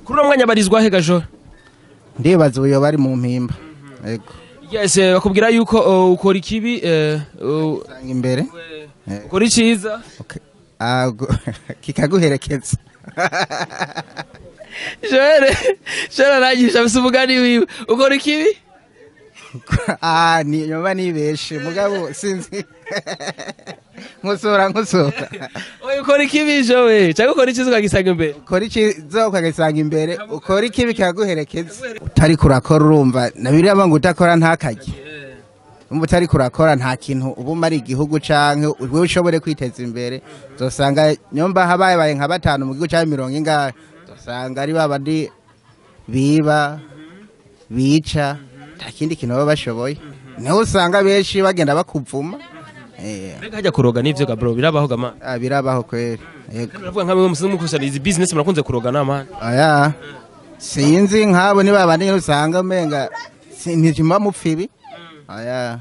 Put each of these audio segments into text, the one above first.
Kuri uno mwanya barizwa he gajo? Ndibaza uyo bari mu mpimba. Yego. Yes, bakubwira yuko ukora ikibi usanga imbere, ukora iciza kikaguherekeza. Joel, Joel aragisha afise umugani wiwe. Ukora ikibi? Ah, ni nyoba nibeshe mugabo sinzi. Nkosora. Oye, ukora ikibi Joel, cyangwa ukora iciza ukagisanga imbere? Ukora iciza ukagisanga imbere, ukora ikibi kikaguherekeza. Utari kurakora urumva, na biriya ngo utakora ntakarye. Umva utari kurakora nta kintu uba umara igihugu canke wewe ushobore kwiteza imbere. Uzosanga nyomba habaye nka batanu mu gihugu ca mirongo ingahe, uzosanga ari babandi biba bica, nta kindi kintu baba bashoboye. Niho usanga benshi bagenda bakuvuma. Mbega hajya kuroga n'ivyo ga bro, birabaho ga man? Ah, birabaho kweri. Yego. Biravuga nka mwe musanzwe mukusana izi business murakunze kuroga na man? Aya. Sinzi nkabo ni babandi usanga umenga ntijima mupfibi. Aya.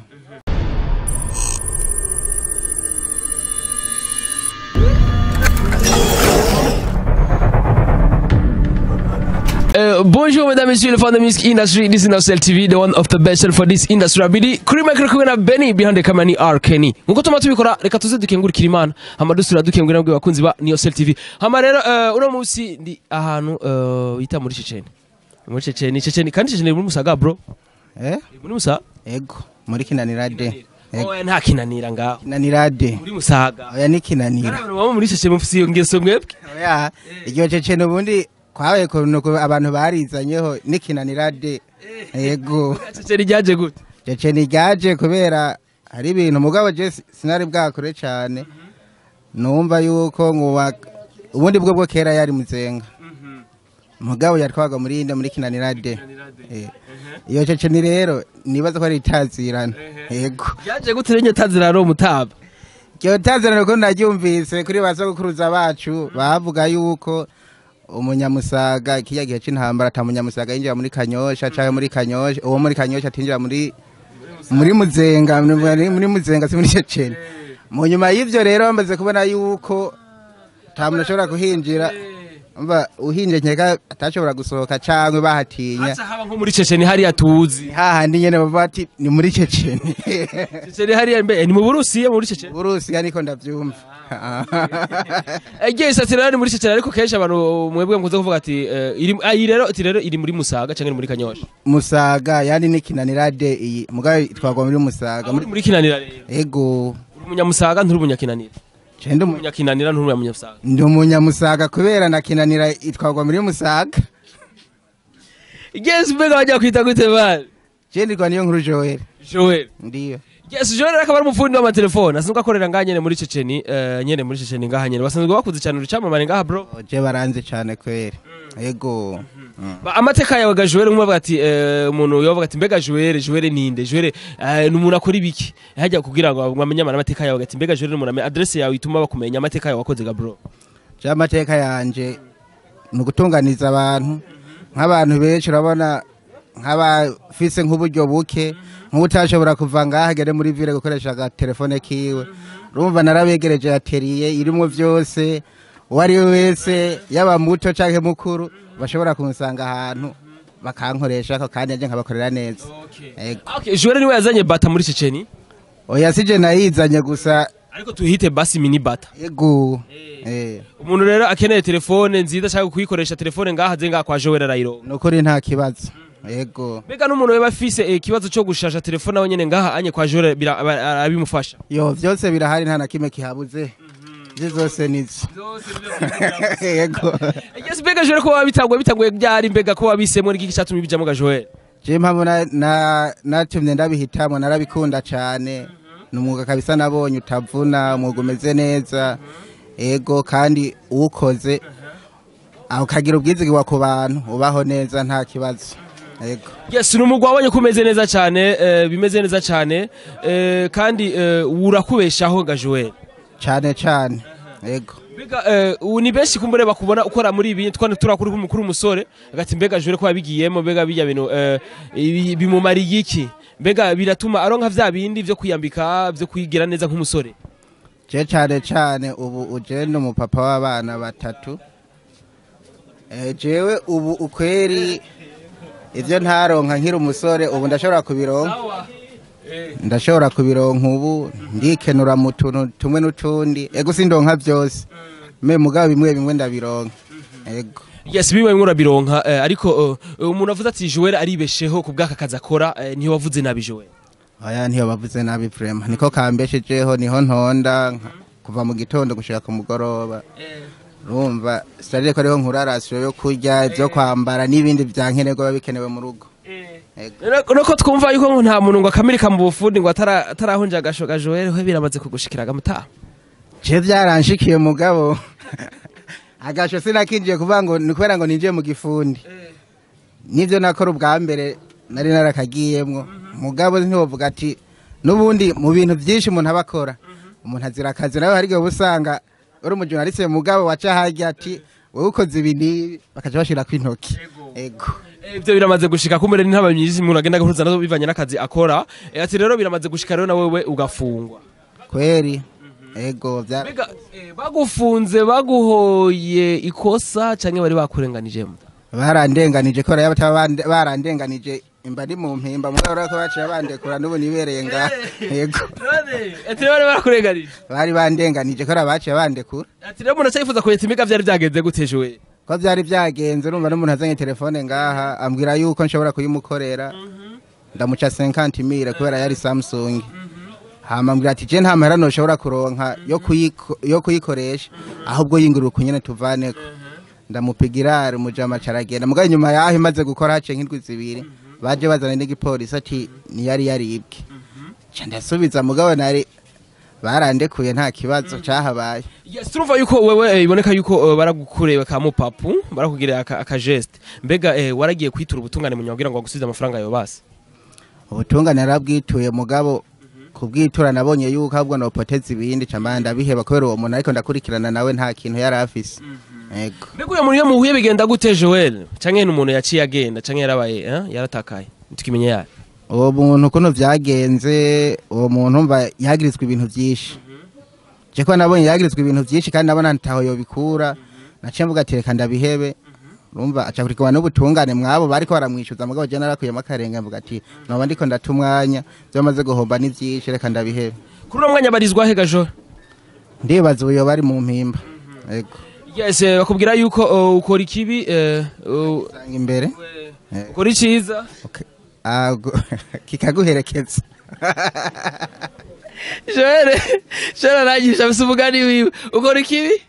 Bonjour mesdames et messieurs, les fans de music industry. This is Nocel TV, the one of the best for this industry. Abidi kuri micro kumwe na Benny behind the camera ni R Kenny. Nkuko tuma tubikora reka tuze dukengurikira Imana, hama dusura dukengurira nabwe bakunzi ba Nocel TV. Hama rero uno munsi ndi ahantu bita muri Checheni. Muri Checheni, Checheni kandi Checheni muri Musaga bro. Eh? Muri Musaga? Ego, muri Kinanira de. Oya nta Kinanira ngaho. Kinanira de. Muri Musaga. Oya ni Kinanira. Abantu baba muri Checheni mufisi iyo ngeso mwebwe? Oya, iryo Checheni ubundi kwawe kunuko abantu barizanyeho nikinanira de. Yego. Checheni ryaje gute? Checheni ryaje kubera hari ibintu mugabo je sinari bwakure cyane. Numva yuko ngo ubundi bwo kera yari Muzenga. Mugabo yatwaga muri inde muri Kinanira de. Iyo Checheni rero nibaza ko ari itazirana. Yego. Ryaje gute renye tazirana ro mutaba? Iyo tazirana ko naryumvise kuri basogokuruza bacu bavuga yuko umunyamusaga kijya gihe c'intambara ata munyamusaga yinjira muri Kanyosha canke muri Kanyosha, uwo muri Kanyosha atinjira muri Muzenga, muri Muzenga si muri Checheni. Mu nyuma y'ivyo rero bamaze kubona yuko ata muntu ashobora kuhinjira, umva uhinje nkeka atashobora gusohoka canke bahatinya. Aca haba nko muri Checheni hariya tuzi. Hahandi nyene bavuga ati ni muri Checheni. Checheni hariya mbe ni mu Burusiya muri Checheni. Burusiya niko ndavyumva. Egiye satira ni muri Checheni ariko kenshi abantu mwebwe mukunze kuvuga ati iri ayi rero ati rero iri muri Musaga canke muri Kanyosha. Musaga yani ni Kinanira de iyi mugabo twagwa muri Musaga muri Kinanira rero. Ego. Uri umunyamusaga nturi umunyakinanira. Chende umunyakinanira nturi umunyamusaga. Ndi umunyamusaga kubera na Kinanira itwagwa muri Musaga. Yes, mbega wajya kwita gute bari? Je ndirwa niyo nkuru Joel. Joel. Ndiyo. Yes, Joel akaba ari umufundi w'amatelefone asanzwe akorera ngaha nyene muri Checheni, nyene muri Checheni ngaha nyene. Basanzwe bakuze cyane urucamamare ngaha bro. Je baranze cyane kweri. Yego. Amateka yawe ga Joel umwe ati umuntu yovuga ati mbega Joel, Joel ninde? Joel ni umuntu akora ibiki? Hajya kugira ngo bamenye amateka yawe ati mbega Joel ni umuntu adresse yawe ituma bakumenya amateka yawe wakoze ga bro. Je amateka yanje ni ugutunganiza abantu nk'abantu benshi urabona nk'abafise nk'uburyo buke nk'utashobora kuva ngaha agere muri ville gukoresha agatelefone kiwe. Urumva narabegereje atelier irimo vyose, uwo ari we wese yaba muto canke mukuru bashobora kunsanga ahantu bakankoresha ko kandi nje nkabakorera neza. Okay, Joel niwe yazanye bata muri Checheni? Oya sije nayizanye gusa ariko tuhite basi mini bata. Yego. Umuntu rero akeneye telefone nziza cyangwa kuyikoresha telefone ngaha aze ngaha kwa Joel arayiro. Nukuri nta kibazo. Yego. Mbega n'umuntu weba afise ikibazo cyo gushasha telefone aho nyene ngaha anye kwa Joel abimufasha. Yo vyose birahari nta na kimwe kihabuze. Zose nizo. Yego. Yes, mbega Joel ko wabitangwe bitangwe byari mbega ko wabisemwe n'iki cyatumye bijamo ga Joel? Je mpamvu natumye ndabihitamo narabikunda cyane. Numwuga kabisa nabonye utavuna, umwuga umeze neza. Ego kandi ukoze aho kagira ubwizigirwa ku bantu ubaho neza nta kibazo. Ego. Yes, numugwa wabonye kumeze neza cyane, bimeze neza cyane, kandi urakubeshaho ga Joel. Cyane cyane. Ego. Mbega ni benshi kumbure bakubona ukora muri ibi twana turakuri kumukuru umusore agati mbega Joel ko yabigiyemo mbega bijya bintu bimumariye iki? Mbega biratuma aronka vya bindi vyo kwiyambika vyo kwigira neza nk'umusore. Je cyane cyane ubu uje no mupapa w'abana batatu. Jewe ubu ukweri ivyo ntaronka nkiri umusore ubu ndashobora kubironka. Ndashobora kubironka ubu, ndikenura mu tuntu tumwe n'utundi. Ego sindonka byose, me mugabo bimwe bimwe ndabironka. Ego. Yes, bimwe bimwe urabironka, ariko umuntu avuze ati Joel aribesheho ku bw'aka kazi akora, niyo wavuze nabi Joel? Oya, ntiyo bavuze nabi vraiment, niko kambeshejeho, niho ntonda kuva mu gitondo gushika ku mugoroba. Urumva c'est-à-dire ko ariho nkura ration yo kurya, ibyo kwambara n'ibindi vyankenerwa biba bikenewe mu rugo. Ego. Nuko twumva yuko ngo nta muntu ngo akamirika mu bufundi ngo atarahonja agasho ga Joel, we biramaze kugushikiraga mutaha? Je vyaranshikiye, mugabo agasho sinakinjiye kuvuga ngo ni kubera ngo ninjiye mu gifundi. Nivyo nakora ubwa mbere nari narakagiyemwo, mugabo ntiwovuga ati n'ubundi mu bintu byinshi umuntu aba akora, umuntu azira akazi. Nawe hari igihe uba usanga uri umujournaliste, mugabo waca harya ati wowe ukoze ibi n'ibi, bakaca bashirako intoki. Ego. Ivyo biramaze gushika kumere n'intaba myinshi umuntu agenda agahuza nazo bivanye n'akazi akora. Ati rero biramaze gushika rero na wewe ugafungwa? Kweri, ego vya. Mbega bagufunze baguhoye ikosa canke bari bakurenganije muta? Barandenganije ko rero bataba barandenganije imba ndi mu mpimba, mugabo rero ko baciye bandekura n'ubu nibereye ngaha. Ego. None ati rero bari barakurenganije? Bari bandenganije ko rero baciye bandekura. Ati rero umuntu acayifuza kureta imiga vyari vyagenze gute Joel? Ko byari byagenze, urumva n'umuntu azanye telefone ngaha ambwira yuko nshobora kuyimukorera, ndamuca 50 mille kubera yari Samsung. Hama ambwira ati je nta mahera noshobora kuronka yo kuyikoresha, ahubwo yingurira uko nyene tuvaneko. Ndamupigira umujama caragenda, mugabo inyuma yaho imaze gukora haciye nk'indwi 2 baje bazana n'igipolisi ati niyari yaribwe. Ca ndasubiza, mugabo nari barandekuye, nta kibazo cahabaye. Yes, turumva yuko wewe iboneka yuko baragukureye bakamupapu barakugirira aka geste. Mbega waragiye kwitura ubutungane mu kugira ngo bagusubize amafaranga yawe basi? Ubutungane narabwituye, mugabo kubwitura nabonye yuko ahubwo nopoteza ibindi, ca mbanda ndabiheba kubera uwo muntu ariko ndakurikirana nawe nta kintu yari afise. Ego. Mbega uyo muntu iyo muhuye bigenda gute Joel? Canke ni umuntu yaciye agenda canke yarabaye yaratakaye tukimenye yayo? Uwo muntu ukuntu vyagenze, uwo muntu mva yagirizwa ibintu vyinshi. Je ko nabonye yagirizwa ibintu vyinshi kandi nabona ntaho yobikura, naciye mvuga ati reka ndabihebe. Urumva aca kurikirana n'ubutungane mwabo bariko baramwishuza, mugabo je narakuyemo akarenga mvuga ati noba ndiko ndata umwanya, ivyo maze guhomba ni vyinshi, reka ndabihebe. Kuri uno mwanya barizwa he ga Joel? Ndibaza ubu yoba ari mu mpimba. Ego. Yes, bakubwira yuko ukora ikibi usanga imbere. Ukora iciza Okay. Ah, kikaguherekeza. Joel, Joel aragisha afise umugani wiwe, ukora ikibi.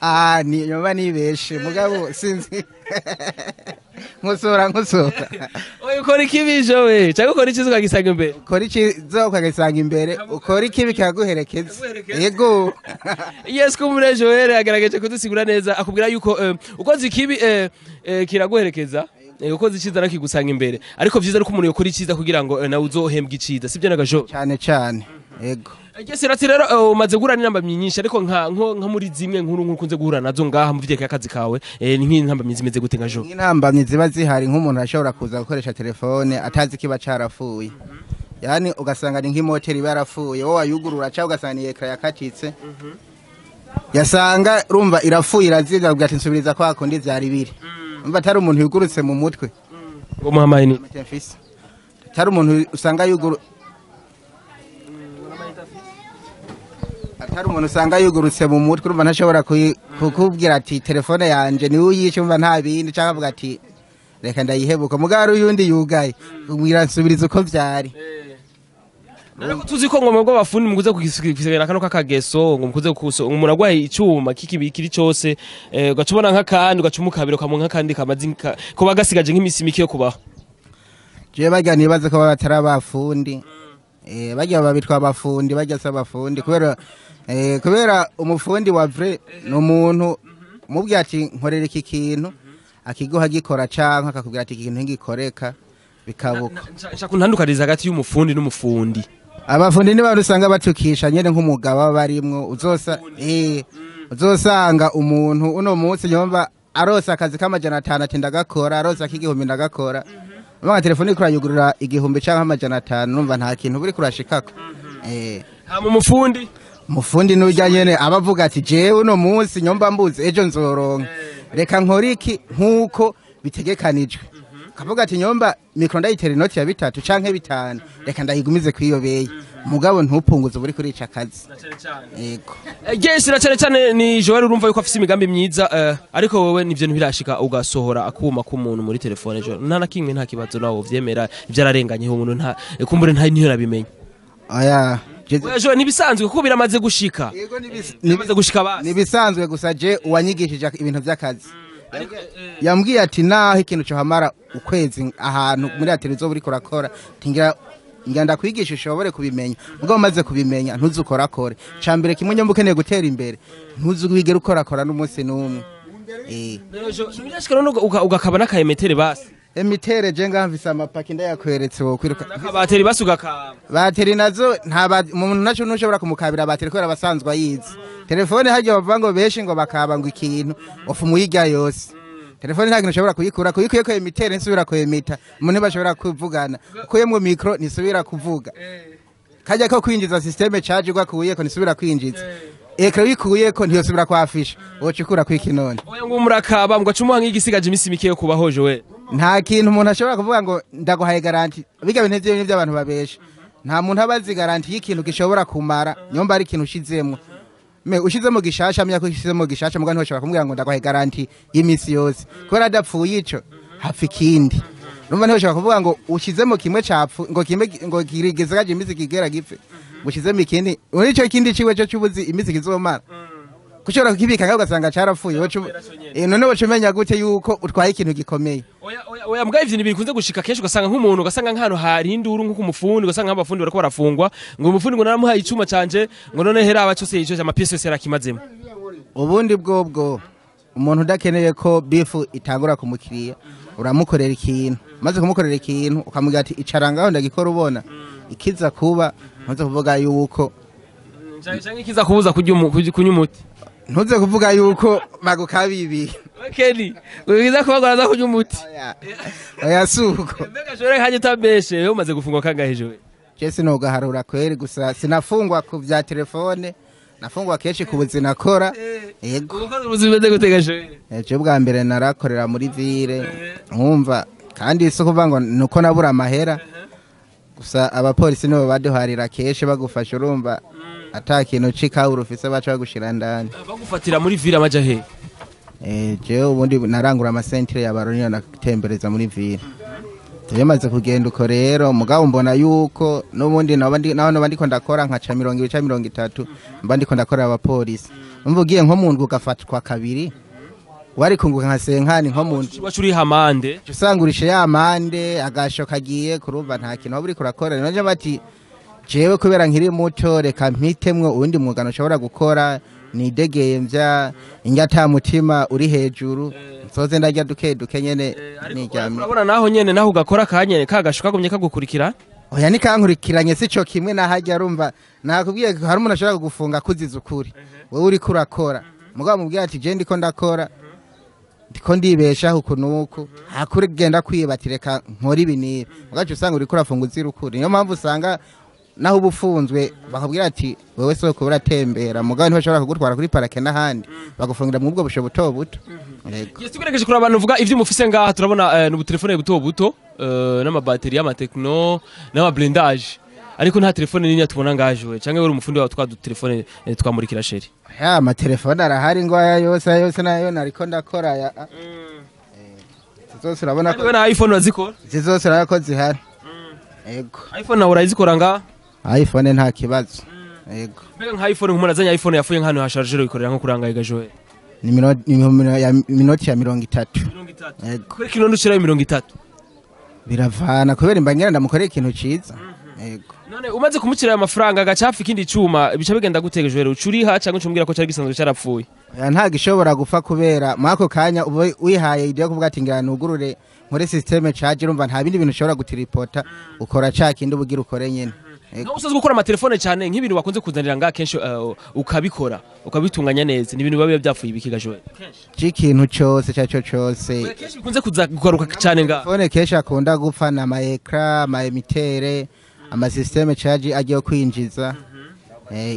Ah, ni yoba nibeshe, mugabo sinzi, nkosora nkosora. Oya, ukora ikibi Joel cyangwa ukora iciza ukagisanga imbere. Ukora iciza ukagisanga imbere, ukora ikibi kikaguherekeza. Yego. Yes, kumure Joel agerageje kudusigura neza, akubwira yuko ukoze ikibi kiraguherekeza, ukoze iciza nako kigusanga imbere, ariko vyiza ariko umuntu yokora iciza kugira ngo nawe uzohembwe iciza, sibyo naga Joel? Cyane cyane, yego. Yes, rati rero umaze guhura n'intambamyi nyinshi, ariko nka muri zimwe nkuru nkuru ukunze guhura nazo ngaha mu vyerekeye akazi kawe, ni nk'intambamyi zimeze gute nka Joel? Nk'intambamyi ziba zihari, nk'umuntu ashobora kuza gukoresha telefone atazi kiba carapfuye, yani ugasanga ni nk'imoteri iba yarapfuye, wowe wayugurura cyangwa ugasanga ni écran yakacitse, yasanga rumva irapfuye iraziga, ugaca ati nsubiriza kwa kundi vyari biri. Umva atari umuntu yugurutse mu mutwe. Ngo muhamaye ni Mfise. Atari umuntu usanga yuguru atari umuntu usanga yugurutse mu mutwe, urumva ntashobora kukubwira ati telefone yanje niwe uyishe, umva nta bindi, cyangwa avuga ati reka ndayihebuka. Mugabo hari uyundi yugaye ubwira nsubiriza uko vyari. Ariko tuzi ko ngo mwebwe abafundi mukuze kugisegera kano kakageso, ngo mukuze kuso umuntu agwaye icuma kikibikiri cose, ugaca ubona nk'akandi ugaca umukabira ukamuha nk'akandi kamaze kuba gasigaje nk'imisi mike yo kubaho. Jewe barya nibaze ko baba batari abafundi, barya babitwa abafundi, barya si abafundi kubera umufundi wa vrai ni umuntu umubwira ati nkorera iki kintu akiguha gikora, canke akakubwira ati iki kintu ntigikoreka, bikabuka. Nshaka kuntandukaniza hagati y'umufundi n'umufundi. Abafundi ni bantu usanga batukisha nyene nk'umugabo baba barimwo, uzosa uzosanga umuntu uno munsi yumva arose akazi k'500 ati ndagakora, arose ak'igihumbi ndagakora. Urumva telefone uriko urayugurura 1000 canke 500, urumva nta kintu buriko urashikako. Hama umufundi? Umufundi n'urya nyene aba avuga ati jewe uno munsi nyomba mbuze ejo nzoronka. Reka nkore iki nkuko bitegekanijwe. Kavuga ati nyomba micro ndayitera inoti ya 3 canke 5, reka ndayigumize kwiyobeye. Mugabo ntupunguze buri kuri ica kazi. Yego. Yes, na cyane cyane ni Joel urumva yuko afise imigambi myiza, ariko wewe nivyo ntibirashika ugasohora akuma k'umuntu muri telefone Joel. Nta na kimwe, nta kibazo nawo vyemera ivyararenganye umuntu nta kumbure nta niyo nabimenye. Aya Joel nibisanzwe kuko biramaze gushika. Yego nibimaze gushika basi. Nibisanzwe gusa je uwanyigishije ibintu by'akazi. Yambwiye ati naho ikintu cyo hamara ukwezi ahantu muri atelizo buri kurakora tingira nganda kwigisha ushobore kubimenya. Mugabo maze kubimenya ntuzukorakore. Cambere kimwe nyomba ukeneye gutera imbere ntuzugwigera ukorakora n'umunsi n'umwe. Birashika none ugakaba n'akayemetere basi. Emitere je ngahamvise amapaki ndayakweretse wo kwiruka. Nakabateri basi ugakaba. Bateri nazo nta umuntu naco ntushobora kumukabira bateri kubera abasanzwe ayizi. Telefone harya bavuga ngo beshi ngo bakaba ngo ikintu ofu muyirya yose. Telefone nta kintu ushobora kuyikura, kuyikuye ko emitere nsubira ko emita. Umuntu bashobora kuvugana. Ukuyemwo micro nisubira kuvuga. Kajya ko kwinjiza systeme charge gwakuye ko nisubira kwinjiza. Ekra wikuye ko ntiyosubira kwafisha. Wocikura kwikinone. Oya ngo murakaba ngo acumuha nk'igisigaje imisi mike yo kubaho Joel. Nta kintu umuntu ashobora kuvuga ngo ndaguhaye garanti. Biga bintu byo by'abantu babesha. Nta muntu abazi garanti y'ikintu gishobora kumara, nyomba ari ikintu ushizemwo. Me ushizemo gishasha amenya ko ushizemo gishasha mugabo ntushobora kumubwira ngo ndaguhaye garanti y'imisi yose. Kubera adapfuye ico hapfa ikindi. Urumva ntushobora kuvuga ngo ushizemo kimwe capfu ngo kimwe ngo kirigeze imisi kigera gipfe. Ushizemo ikindi, uri ico kindi ciwe cyo cyubuzi imisi kizomara. Kushobora kukibika ngaho ugasanga carapfuye. None wocu umenya gute yuko utwaye ikintu gikomeye? Oya oya oya mbwa ivyo bikunze gushika kenshi ugasanga nk'umuntu ugasanga nk'ahantu hari induru nko kumufundi ugasanga nk'abafundi barako barafungwa ngo umufundi ngo naramuhaye icuma canje ngo none hera abacose ico ama pièces yose yarakimazemo. Ubundi bwobwo umuntu udakeneye ko bifu itangura kumukiriya uramukorera ikintu, maze kumukorera ikintu ukamubwira ati icara ngaho ndagikora ubona ikiza kuba ntuze kuvuga yuko canke ikiza kubuza kunywa umuti. Ntuze kuvuga yuko magukabibi. Kenny, ugiza kubagora za kunywa umuti. Oya suko. Mbega shore haje tabeshe, wewe umaze gufungwa kangahe Joel? Je sinogaharura kweri gusa sinafungwa ku bya telefone, nafungwa kenshi ku buzina nakora. Yego. Ubukozi buzimeze gutega Joel? Je bwa mbere narakorera muri ville nkumva kandi so kuvuga ngo nuko nabura amahera. Gusa abapolisi nibo baduharira kenshi bagufasha urumva ata kintu cikawuru ufise baca bagushira ndani. Bagufatira muri ville amaja he? Je ubundi narangura amasentre ya Baronia natembereza muri ville. Yamaze kugenda uko rero mugabo mbona yuko nubundi naho ndiko ndakora nka ca 20 ca 30 mba ndiko ndakora abapolisi. Umva ugiye nko mu ndwi ugafatwa kabiri wari kunguka nka senkani nko mu ndwi. Wacu uri hamande. Usangurishe ya mande agasho kagiye kurumva nta kintu waba uriko urakora. Nanje bati jewe kubera nkiri muto reka mpitemwo uwundi mwuga nshobora gukora nidegeye mvya injya mutima uri hejuru nsoze ndarya duke duke nyene niryamye. Urabona naho nyene naho ugakora kanyene kagasho kagumye kagukurikira? Oya nikankurikiranye sico kimwe nahajya arumva nakubwiye hari umuntu ashobora kugufunga kuziza ukuri wewe uriko urakora mugabo mubwiye ati je ndiko ndakora ndiko ndibeshaho uku nuku hakuri genda kwibatireka nkora ibi nibi mugace usanga uriko urafunga uzira ukuri. Niyo mpamvu usanga naho ubufunzwe bakabwira ati wewe soko uratembera mugabo ntibashobora kugutwara kuri parake n'ahandi bagufungira mu bwo busho buto buto. Yego. Tugerageje kuri abantu uvuga ivyo mufise ngaha turabona n'ubutelefone buto buto n'amabateri y'amatekno n'amablindage ariko nta telefone nini tubona ngaje we canke uri umufundi wawe twa dutelefone twamurikira sheri. Ya amatelefone arahari ngo aya yose yose nayo nariko ndakora ya. Zose urabona ko na iPhone wazikora? Zose urabona ko zihari. Yego. iPhone nawe urayizikora ngaha? iPhone nta kibazo. Yego. Mbega nka iPhone nk'umuntu azanye iPhone yafuye nk'ahantu ha chargeur ikorera nko kurangaye Joel. Ni minoti ya 30. Yego. Kuri kino ndushira 30. Biravana kubera imba ndamukorera ikintu ciza. Yego. None umaze kumukira ayo mafaranga agacafa ikindi cuma bica bigenda gutega Joel ucuriha cyangwa ucumbwira ko cyari gisanzwe cyarapfuye? Oya nta gishobora gupfa kubera mwako kanya wihaye idea kuvuga ati ngira nugurure nkore systeme charge urumva nta bindi bintu ushobora gutiripota ukora ca kindi ubugira ukore nyene. No usanzwe gukora amatelefone cyane nk'ibintu bakunze kuzanira ngaha kenshi ukabikora ukabitunganya neza ni ibintu biba byapfuye ibikiga Joel. Ikintu cyose cyaco cyose kenshi bikunze kuza kugaruka cyane ngaha. Telefone kenshi akunda gupfa na ama ecran, ama emitere, ama systeme charge agiye kwinjiza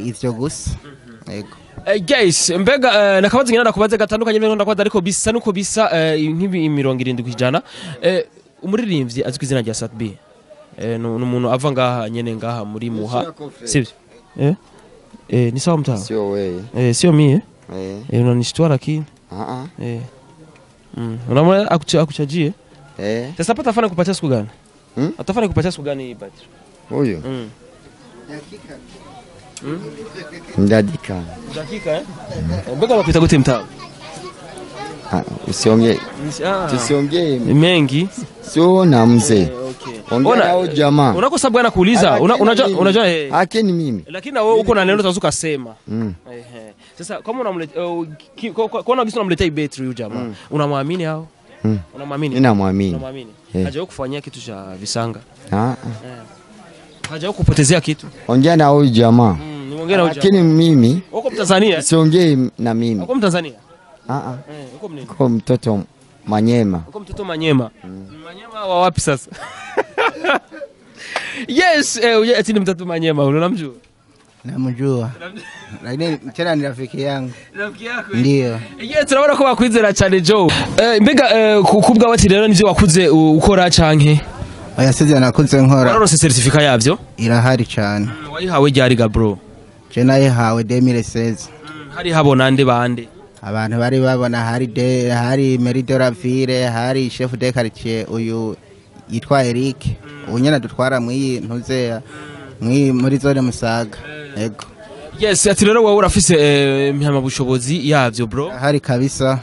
ivyo gusa. Yego. Guys, mbega nakabaza ngenda ndakubaza gatandukanye n'ibyo ndakubaza, ariko bisa nuko bisa nk'ibi 70%. Umuririmbyi azwi izina rya Sat B, ni umuntu ava ngaha nyene, ngaha muri Muha, sivyo? Ni sawa mtaa. Sio wewe. Sio mie. Eh. Unanishtua lakini. Ah ah. Unamwona akuchajie? Sasa hapa tafana kupatia siku gani? Atafana kupatia siku gani hii battery? Huyo. Ndadika. Dakika eh? Mbega bakwita gute mtaa? Ah, usiongee. Tusiongee mengi. Sio na mzee. Okay. Ongea nao jamaa. Unakosa bwana kuuliza. Unajua Hakeni mimi. Lakini na wewe uko na neno utazuka sema. Sasa kama unamletea kwa nini unamletea hii battery huyu jamaa? Unamwamini hao? Unamwamini? Ninamwamini. Unamwamini. Hajawahi kufanyia kitu cha visanga. Ah. Hajawahi kupotezea kitu. Ongea na huyu jamaa. Niongea na huyu jamaa. Lakini mimi uko Mtanzania? Siongei na mimi. Uko Mtanzania? Ah ah. Uko mnini? Uko mtoto Manyema. Uko mtoto Manyema. Manyema wa wapi sasa? Yes, eti ni mtoto Manyema, unamjua? Namjua. Lakini tena ni rafiki yangu. Rafiki yako? Ndio. Yes, turabona ko bakwizera cyane Joe. Mbega kubwa wati rero nivyo wakuze ukora canke? Oya, sivyo nakuze nkora. Warose certificate yavyo? Irahari cyane. Wayihawe ryari ga bro? Je nayihawe 2016. Hari habona nde bande? Abantu bari babona hari Meridoraville, hari chef de quartier uyu yitwa Eric. Unyana dutwara mwiyi ntuzeya muri zone Musaga. Yego. Yes, ati rero wowe urafise impamya bushobozi yavyo bro. Hari kabisa.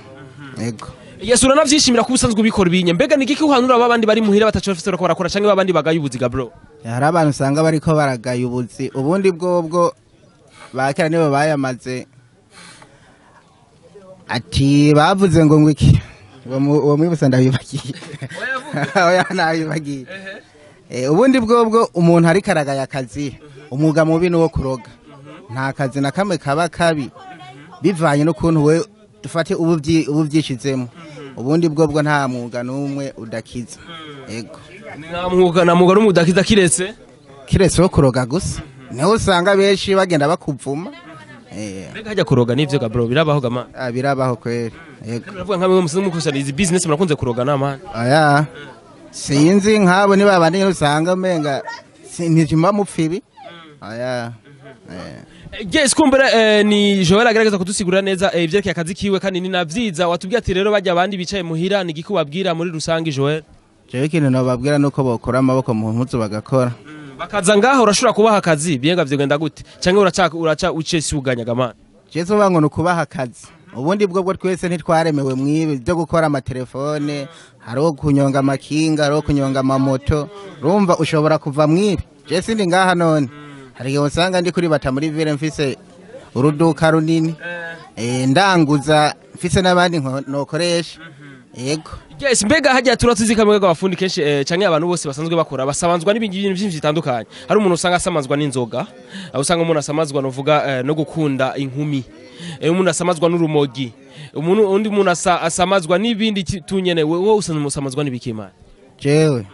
Yego. Yes, uranavyishimira ko usanzwe ubikora ibinye. Mbega nigiki uhanura abandi bari muhira batacho bafise barako barakora canke babandi bagaye ubuziga bro? Hari abantu usanga bariko baragaye ubuzi. Ubundi bwobwo bakera nibo bayamaze. Ati bavuze ngo ngwiki. Uwo mwibusa ndabibagiye. Oya nabibagiye. Ubundi bwobwo umuntu ari karagaya akazi, umwuga mubi nuwo kuroga. Nta kazi na kamwe kaba kabi bivanye n'ukuntu we dufate ubuvyishizemo. Ubundi bwobwo nta mwuga n'umwe udakiza. Yego. Nta mwuga na mwuga n'umwe udakiza kiretse wo kuroga gusa. Niho usanga benshi bagenda bakuvuma. Mbega hajya kuroga nivyo ga bro, birabaho ga man? Birabaho kweri. Yego. Biravuga nka mwe musanzwe mukusana izi business murakunze kuroga na man. Aya. Sinzi nkabo niba abandi usanga menga ntijima mupfibi. Aya. Yes, kumbere ni Joel agerageza kudusigurira neza ivyerekeye akazi kiwe kandi ni navyiza. Watubwiye ati rero bajya abandi bicaye muhira ni giki wabwira muri rusangi Joel? Jewe kintu nobabwira nuko bokora amaboko mu mpuzu bagakora. Bakaza ngaho urashobora kubaha akazi biyenga vyogenda gute? Canke uraca uce suganyaga man? Jewe bango nukubaha akazi. Ubundi bwo twese ntitwaremewe mwibi byo gukora amatelefone, hariho kunyonga amakinga, hariho kunyonga amamoto. Urumva ushobora kuva mwibi. Jewe sindi ngaha none. Hari igihe usanga ndi kuri bata muri ville mfise uruduka runini. Ndanguza mfise n'abandi nokoresha. Yego. Yes, mbega hajya turatuzi kamwe abafundi kenshi canke abantu bose basanzwe bakora basabanzwa n'ibindi bintu byinshi bitandukanye. Hari umuntu usanga asamazwa n'inzoga, aho usanga umuntu asamazwa novuga no gukunda inkumi. Umuntu asamazwa n'urumogi. Umuntu undi muntu asamazwa n'ibindi tunyene. Wewe usanzwe musamazwa n'ibiki man? Jewe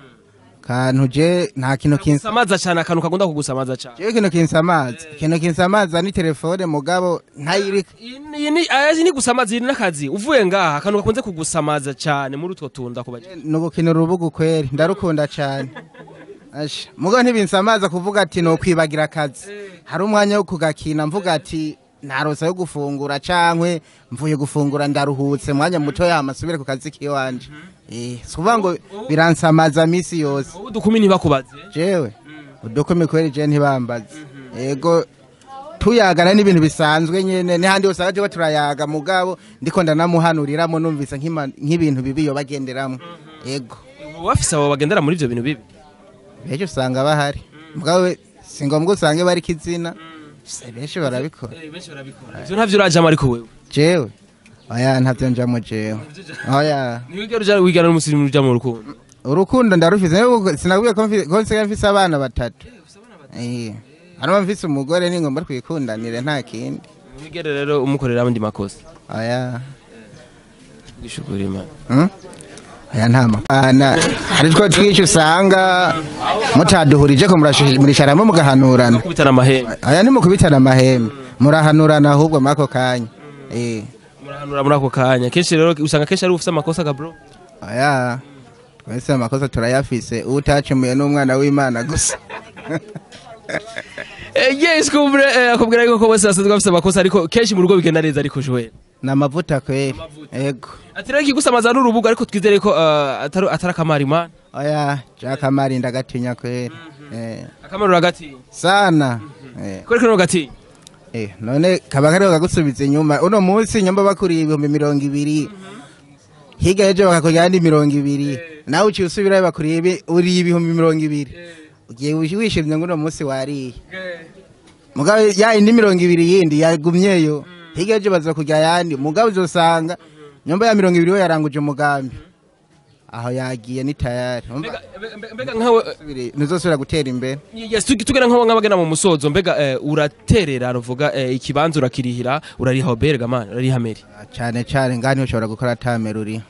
kantu je nta kintu kinsamaza cyane, akantu kagunda kugusamaza cyane. Jewe kintu kinsamaza, kintu kinsamaza ni telefone mugabo ntayirika. Ni ayazi ni gusamaza iri nakazi. Uvuye ngaha akantu gakunze kugusamaza cyane muri utwo tunda kubaje. Nubukino urubugu kweri ndarukunda cyane. Asha mugabo ntibinsamaza kuvuga ati no kwibagira akazi. Hari umwanya wo kugakina mvuga ati narosa yo gufungura cankwe mvuye gufungura ndaruhutse mwanya muto yamasubire ku kazi kiwanje. Sikuvuga ngo biransamaza misi yose. Udukumi ntibakubaze? Jewe udukumi kweri je ntibambaze. Yego tuyagana n'ibintu bisanzwe nyene n'ahandi usanga je turayaga mugabo ndiko ndanamuhanuriramo numvise nk'ibintu bibi yo bagenderamo. Yego. Wafise abo bagendera muri ivyo bintu bibi? Benshi usanga bahari. Mugabo singombwa usange bari kizina. Benshi barabikora. Benshi barabikora. Ivyo ntavyo urajamo ariko wewe? Jewe. Oya ntavyo njamo jewe. Oya. Niwigera uja wigana n'umusirimu uja mu rukundo? Urukundo ndarufise. Sinakubwiye ko nsigaye mfise abana batatu. Hano mfise umugore ni ngomba twikundanire nta kindi. Wigera rero umukorera abandi makosa? Oya. Gishukura Imana. Oya nta mapana. Hari two twishi usanga mutaduhurije ko murisharamo mugahanurana. Mukubitana amahembe. Oya ntimukubitana amahembe. Murahanurana ahubwo muri ako kanya. Murahanura muri ako kanya. Kenshi rero usanga kenshi ari ufise amakosa ga bro. Oya, twese amakosa turayafise, utacumuye n'umwana w'Imana gusa. Yes, kumbre akubwira yuko bose basanzwe bafise amakosa, ariko kenshi mu rugo bigenda neza, ariko Joel. Ni amavuta kweri, ego. Ati rero ikigusamaza n'urubuga, ariko twizere ko atari akamara Imana. Oya, jakamari ndagatinya kweri. Akamaro uragatinya? Sana. Kore kino ugatinya? None kaba kariho kagusubiza inyuma. Uno munsi nyomba bakuriye 20,000, hirya y'ejo bakakurya andi 20, nawe uciye usubirayo bakuriye uriye 20,000, ugiye wishimye ngo uno munsi wariye. Mugabo ya indi 20 yindi yagumyeyo, hirya y'ejo baza kurya ayandi. Mugabo uzosanga nyomba ya 20 we yaranguje umugambi, aho yagiye ni tayari. Umva, Mbega nkawe ntuzosubira gutera imbere. Yes, tugera nkaho nk'abagana mu musozo, mbega uraterera, ruvuga ikibanza urakirihira, urariha OBR ga man, urariha mairie? Cyane cyane ngaha niho ushobora gukora atamera uri,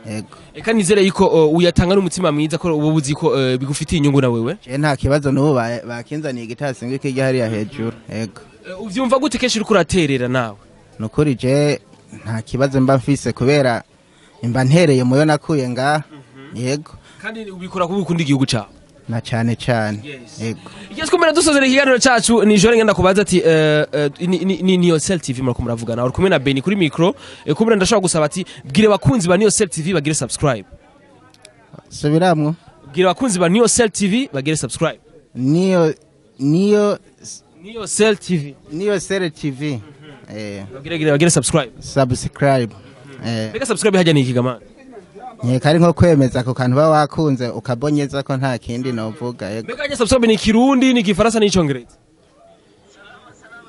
yego. Eka nizere yuko uyatanga n'umutima mwiza, ko uba uzi ko bigufitiye inyungu na wewe. Je nta kibazo, n'ubu bakinzaniye igitasi ngo kijya hariya hejuru, yego. Uvyumva gute kenshi uriko uraterera nawe? Nukuri je nta kibazo mba mfise, kubera imba ntereye muyo nakuye ngaha, yego. Kandi ubikora kuko ukunda igihugu cawe. Na cyane cyane, yego. Yes, kumbe dusozera ikiganiro cacu ni Joel, ngenda kubaza ati ni Niyosel TV murako muravugana, uri kumwe na Beni kuri micro. Kumbe ndashobora gusaba ati bwire bakunzi ba Niyosel TV bagire subscribe. Subiramwo. Bwire bakunzi ba Niyosel TV bagire subscribe. Niyo Niyosel TV. Niyo Sele TV. Bagire subscribe. Subscribe. Mbega subscribe hajya ni iki gamana? Nkeka ari nko kwemeza ako kantu uba wakunze ukabonyeza ko, nta kindi novuga, yego. Mbega hajya subscribe ni Kirundi, ni Kifaransa, ni Icongereza?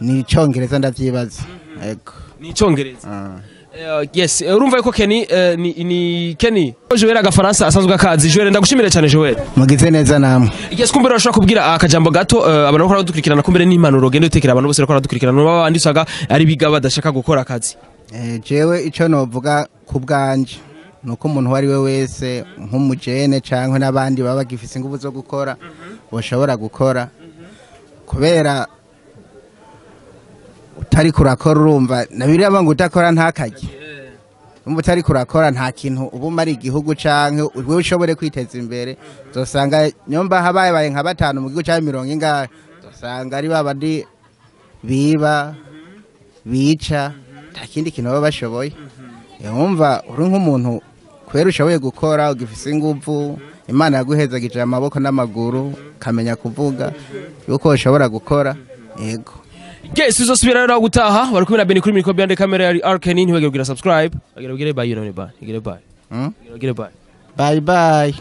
Ni Icongereza ndavyibaza, yego. Ni Icongereza. Ah. Yes, urumva yuko Kenny ni Kenny Joel agafaransa asanzwe akazi. Joel, ndagushimire cyane Joel. Mugize neza namwe. Yes, kumbe urashobora kubwira akajambo gato abantu bariko baradukurikirana, kumbere n'impanuro genda utekera abantu bose bariko baradukurikirana, baba bandi usanga ari biga badashaka gukora akazi. Jewe ico novuga ku bwanje nuko umuntu uwo ari we wese nk'umujene canke n'abandi baba bagifise inguvu zo gukora boshobora gukora, kubera utari kurakora, urumva na biriya ngo udakora ntakarye. Umva, utari kurakora nta kintu uba umara igihugu canke wewe ushobore kwiteza imbere. Uzosanga nyomba habaye nka batanu mu gihugu canke mirongo ingahe, uzosanga ari babandi biba, bica, nta kindi kintu baba bashoboye. Wumva uri nk'umuntu kubera ushoboye gukora, ugifise inguvu, Imana yaguhezagije amaboko n'amaguru, ukamenya kuvuga yuko ushobora gukora, yego. Yes, uzosubira rero gutaha. Bari kumwe na Benny kuri micro, behind camera yari R Kenny. Ntiwegere kugira subscribe, bagere bagere bye, you know, bye, bagere bye. Bagere bye. Bye bye.